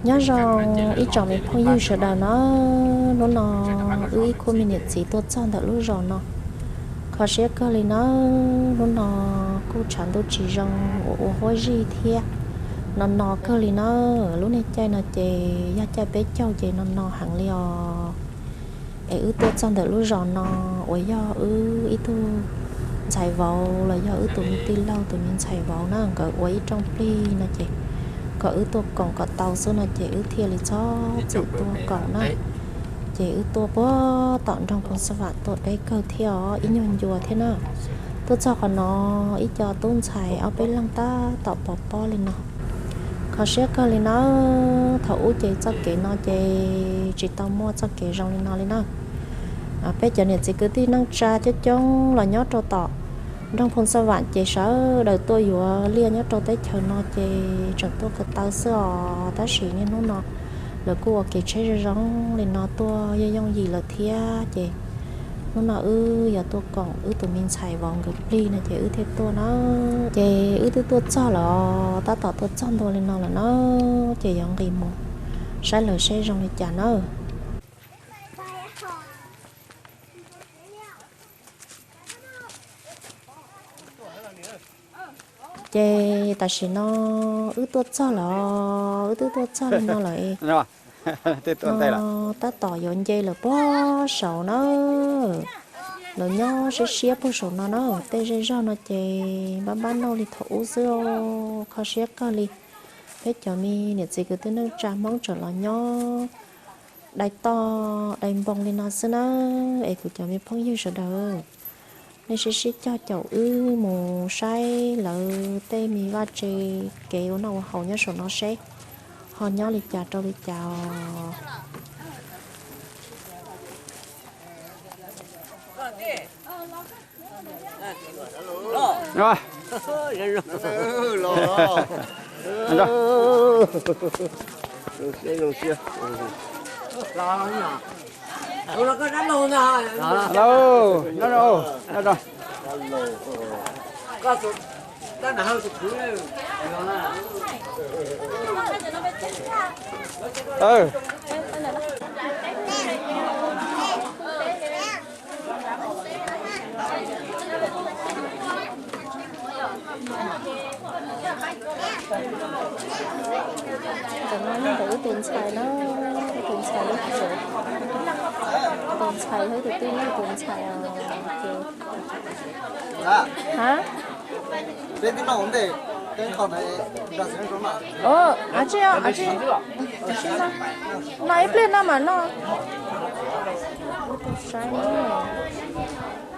Nyob zoo ib tsoom me phooj ywg sawv daws na, hnub no wb ib khub me niam txiv tuaj txog ntawm lub zos no, kho siab kawg li na. Hnub no kuj tshav ntuj tsis zoo uas ua huab zij thiab, no no kawg li na. Lub niag caij no ces yog caij peb caug ces no no heev li os. Es wb tuaj txog ntawm lub zos no uas yog wb ib tug ntxhais vauv los yog wb tus me tij laug tus me ntxhais vauv na nkawd ua ib rooj plig no ces kom wb tuaj koom kom tau xwb no ces wb thiaj li txhob txwm tuaj koom na. Ces wb tuaj puag tom nroog Phoos Xab Vam tuaj deb kawg thiab os, ib nyuag ncua thiab na. Tuaj txog qhov no ib co tub ntxhais ob peb leeg tab tom pov pob li no. Kho siab kawg li na, thaum ub ces txoj kev no ces tsis tau muaj txoj kev zoo li no li na. Peb cov niam txiv kwv tij neej tsa coob coob los nyob rau tom nroog Phoos Xab Vam ces sawv daws tuaj yuav liaj nyob rau teb chaws no ces tseem tuaj ko taw xwb os, tab sis niaj hnub no lawv kuj ua kev tsheb zoo zoo li no tuaj yooj yooj yim lawm thiab ces hnub no wb yuav tuaj koom wb tus me ntxhais vauv nkawd plig no ces wb thiaj tuaj na. Ces wb twb tuaj txog lawm, tab tom tuaj txog ntua li no lawm na, ces yuav nqis mus saib lawv seb zoo li cas na. Ces tam sim no wb tuaj txog lawm, wb twb tuaj txog li no lawm. No tab tom yuav nce lawm puag saud na. Lawv nyob siab siab puag saum no na, tej zej zog no ces npab npab noj li thaum ub xwb, kho siab kawg li. Peb cov me niam txiv kwv tij neej tsa Hmoob tseem los nyob dai toj dai npoo li no xwb na. Es kuv cov me phooj ywg sawv daws, nej sib sib cog caum wb mus saib lawv tej me vaj tse kev ua noj ua haus nyob saum no seb ho nyob li cas rau li cas os. Ntawm no yog ntawm wb tus ntxhais na, wb tus ntxhais lub tsev, tus ntxhais thiab tus tij laug tus ntxhais ces. Ha? Ov, a tsi, a tsi, no ib pliag no mas no. Wb tuaj saib,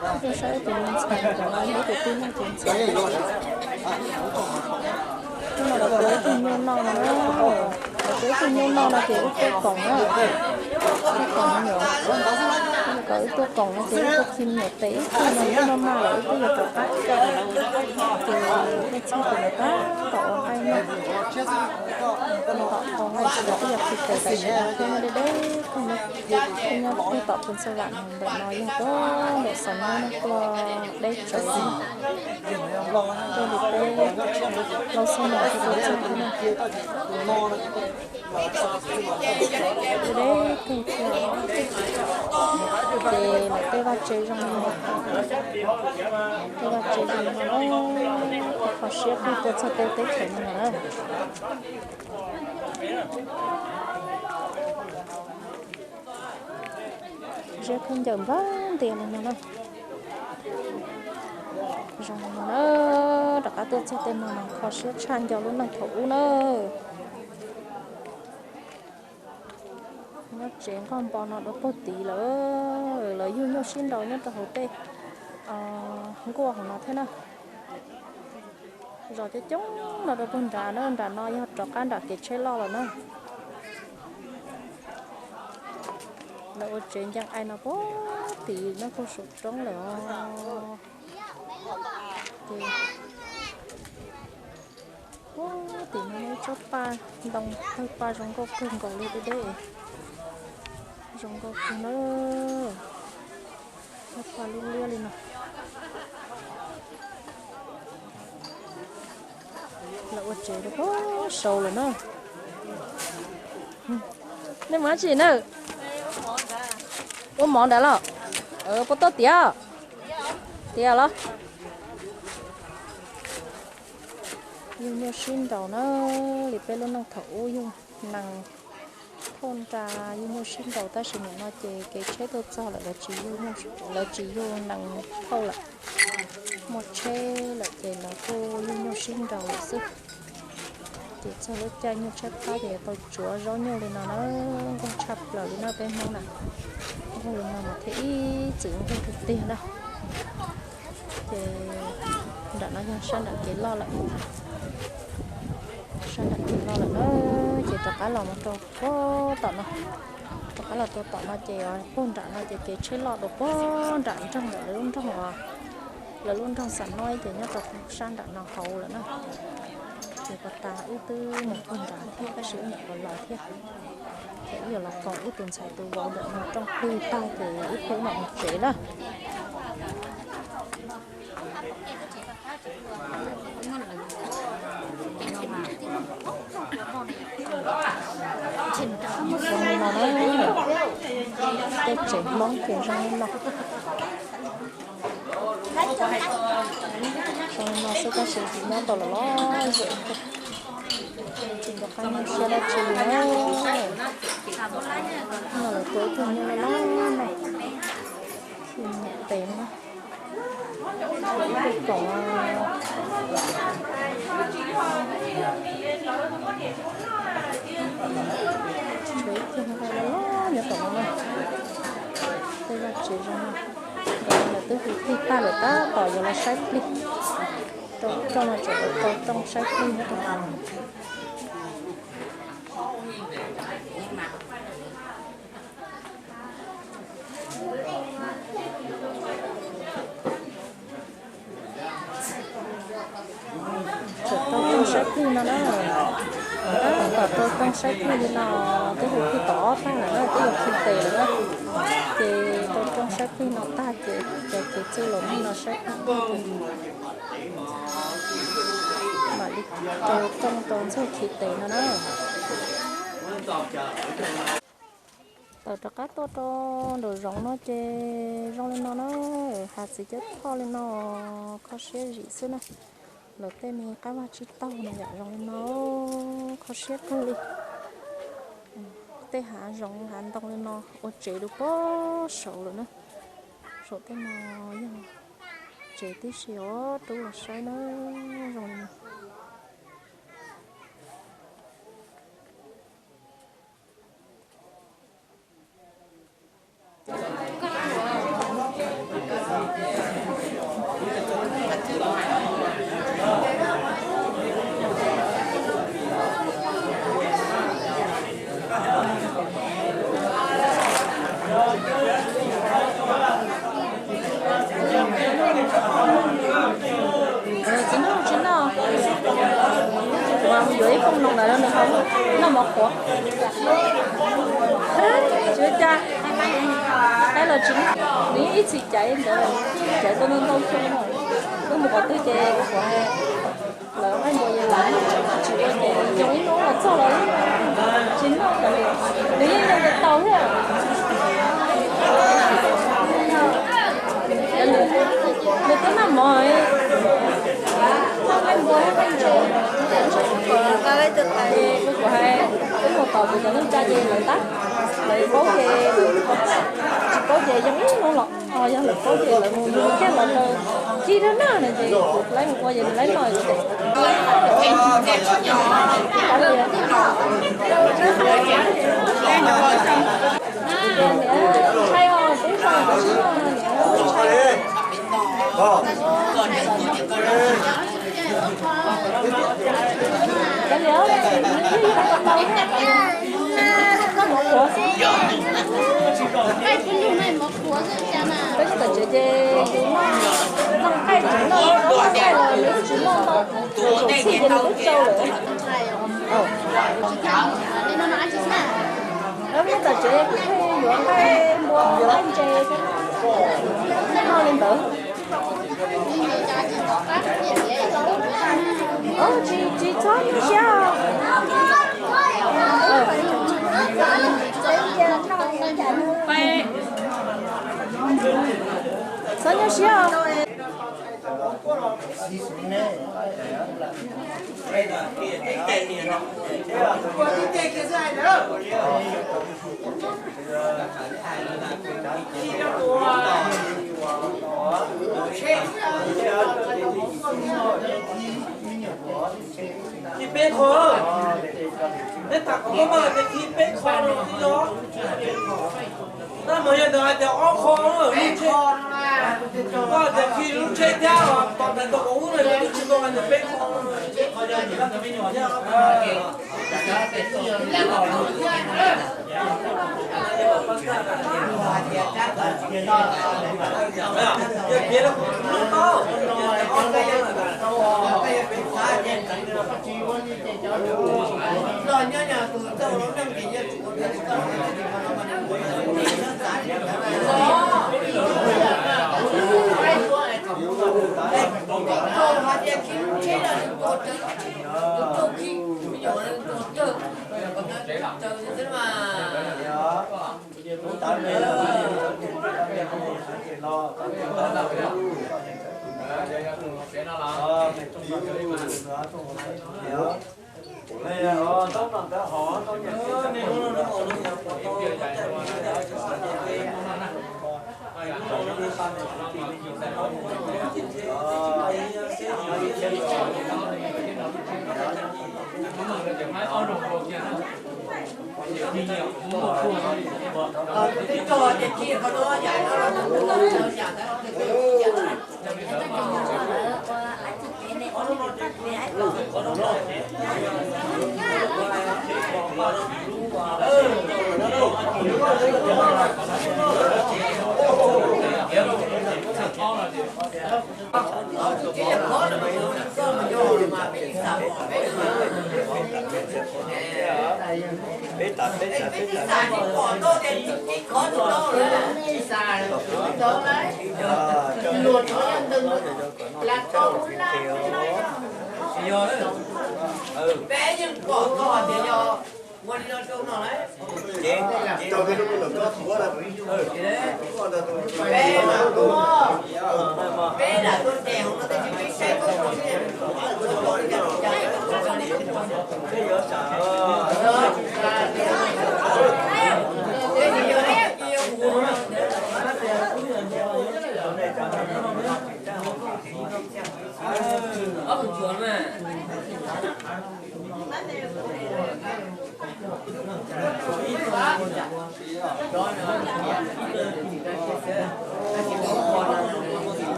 wb tuaj saib tus me ntxhais ntawm no yog ib tus tij laug tus ntxhais. Hnub no lawv tuaj ib tug nyuj noj no, lawv tuaj ib tug nyuj noj no ces wb tuaj koom na, tuaj koom me nyuam, kom wb tuaj koom no ces wb tuaj khi me nyuam tes ib tug no, wb noj maj lawm wb twb yuav rov qab, ces tej txhij ces lawv tab tom ua nqaij noj, tab tom ua nqaij ces wb yuav khi tes tam sim no thiab, nyob deb deb kawg na, wb nyob puag tom Phoos Xab Vam ntawm no yog puag nram Xeev Nyuj no tuaj deb tsawv na. Tuaj li peb plaub xuab moos thiaj tuaj txog thiab na. Deb deb kawg thiab. Ces lawv tej vaj tse zoo li no, tej vaj tse zoo li no, kho siab kawg tuaj txog tej teb chaws no na. Ziab khaub ncaws npab ntias li no na. Zoo li no na, rov qab tuaj txog tej no mas kho siab tshaj nco lub neej thaum ub na. Nyob tsev nqoj npo no dua puag tid lawm, lawv yug nyuj sib nraus nyob rau hauv tej nkuaj hauv no thiab na. Zos coob coob no rau puag nrad na, nram no yog rov qab nram kev tsheb loj lawm na. Lawv ua tsev ncees ai no puag tid no puag saum roob lawm os. Ces puag tim no ib tsob paj ntoo tawg paj zoo nkauj kawg nkaus li deb deb, zoo nkauj kawg na. Tawg paj liab liab li no. Lawv ua tsev rau puag saud lawm na. Nej mus dab tsi na? Ua mov ntawd los? Puas tau tiav? Tiav los? Yug nyuj sib nraus na, li peb lub neej thaum ub yug nees thauj nra yug nyuj sib nraus, tab sis nim no ces kev tsheb tuaj txog lawm, lawv tsis yug nees thauj lawm, muaj tsheb lawm ces lawv kuj yug nyuj sib nraus lawm xwb. Ces txog lub caij nyuj tshaib plab ces yuav tau tsuav zaub nyuj li no na, nquag tshaj plaws li no peb Hmoob na. Nquag li no mas thiaj ib txwm nquag tiag tiag na. Ces nram no yog sab nram kev loj lawm, sab nram kev loj lawm na, ces rov qab los mus rau puag tom no, rov qab los rau tom no ces puag nram no ces kev tsheb loj rau puag nram nroog lawm, lawv lub nroog, lawv lub nroog Xam Nuaj ces nyob rau sab nram no hauv lawm na. Ces puag ta wb twb mus puag nrad thiab tab sis wb nyuam qhuav los thiab, ces wb yuav los koom wb tus ntxhais tus vauv ntawm no rooj plig tag ces wb pheej mam mus tsev na. Zoo li no na, tej tsev Hmoob ces zoo li no. Zoo li no xwb tab sis tsis nyob tau los los zem, tsis nco qab nyuaj siab dab tsi li na. No lawv tua ib tug nyuj loj loj no, ib tug nyuj pem no, ib tug koom, tshuav ib tug nqaij loj loj nyob tom no na. Tej vaj tsev zoo no, nkawd twb hu plig tag lawm tab tom yuav los saib plig. Rau rooj no tseem tau rau rooj saib plig nyob rau no. Tseem tau rooj saib plig no na. Tab tom tau rooj saib plig li no, twb hu plig tom ob tag lawm na, twb yuav khi tes lawm na. Ces tau rooj saib plig no tag ces cov kev txwj laus neej no saib plig tag ces mam li tau rooj tau ntxuag khi tes no na. Tawm rov qab tuaj rau nraum zoov no ces zoo li no na, hav txiv cuab thoj li no, kho siab zim xwb na. Lawv tej me qab vaj tsib taug no yom, zoo li no, kho siab kawg li. Tej hav zoov hav ntoo li no ua tsev rau puag saud lawm na. Saum tej no yog tsev tib si os, rub los saib na, zoo li no. Tsis noj, tsis noj. Kuv yuav ib kooj noog ntawd rau nws haus, noj mov qhuav. Tsis ua cas, qaib los tsis noj, nws ib txhis caiv ntawd, caiv tau ntau ntau xyoo no. Wb mus qhov twg ces kuv lawv qaib npua ces lawv tsis ua ces yoo ib hnub los txog los tsis noj, nws yeej yoo tau thiab. Nws twb noj mov, noj qaib npua thiab qaib ntses. Kuv hais, wb mus tom kuv cov neej tsa ces lawv tab, lawv paub ces, tsis paub ces yoo ib hnub los, yog lawv paub ces lawv mus, nws thiaj lawv ci rau noj no ces kuv laib mus ua ces nws laib noj ces. Peb tawm tsev ces yus noj, noj qaij tsis noj, noj qaij los yus tsis noj ntau, zaum txhij ces nws twb tsau lawm. Peb tawm tsev kuv thiaj yuav qaij npua qaij ntses thiab, noj li ntawd. Tsis, tsis txhob nyuaj siab. Khi peb qho, neb tham kom koj maj tias khi peb qho no xwb yog. Nab mas yog ntawd hais tias ob qho lub tsheb, koj tias khi lub tsheb thiab tom ntawd tau kaum ub no yog twb tsis tau hais tias peb qho. Peb yeej pom tau tias yog ua li no rau no lawm. Peb lam tuaj, peb lam tuaj ces hauv no tej tsis peb saib koj ua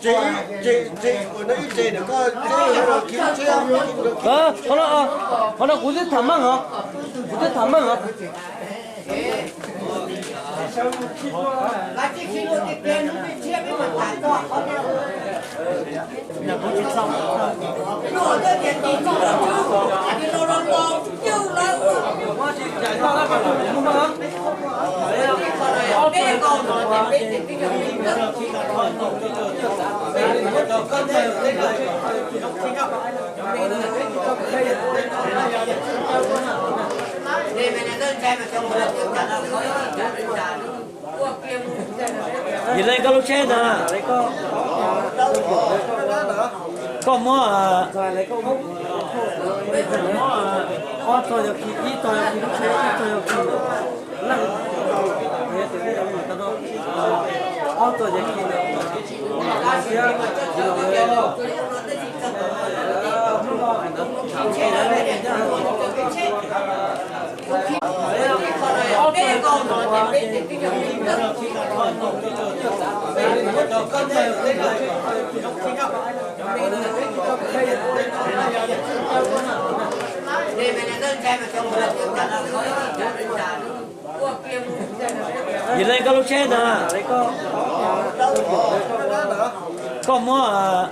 Ces ib tsev ntawm koj, qhov no kuv twb tham meej os, kuv twb tham meej os. Yog leej koj lub tsheb ntag, koj muab ob tog yog khi, ib tog yog khi lub tsheb, ib tog yog khi leej, ob tog yog khi. Yog leej koj lub tsheb ntag. Koj muab,